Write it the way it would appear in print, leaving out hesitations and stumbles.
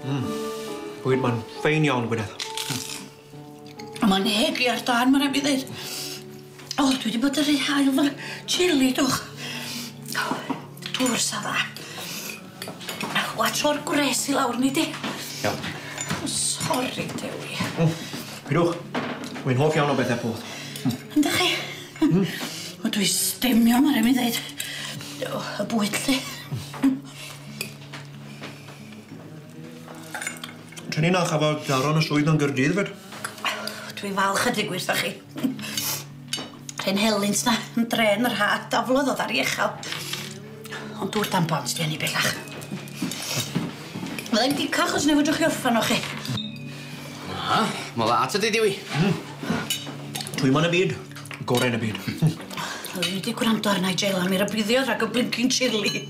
Bwyd ma'n ffein iawn, Gwyneth. Mae'n hegi ar dân, mae'n rhaid mi ddeud. O, dwi wedi bod yn rhy hael fy chili, dwch. Dŵr sa dda. Wa tro'r gwres i lawr ni di. Iawn. O, sori, Dewi. Pidwch. Wy'n hoff iawn o bethau poth. Yndych chi? O, dwi stemio, mae'n rhaid mi ddeud. O, y bwyd, lli. Tynnu na chafodd Daron y swydd yn Gyrdydd, fyd. Dwi'n falch a digwydd, da chi. Rhain helynt na, yn dren yr ha, daflodd oedd ar ei uchel. Ond dŵr dan bont di hynny bellach. Fyddai'n dicach os neu fedrwch chi orffan o chi. Na, ma' dda tydi, Dewi. Twymo yn y byd, gorau yn y byd. Roeddwn i wedi gwrando ar Nigella, mi rybuddio rhag y blinking chili.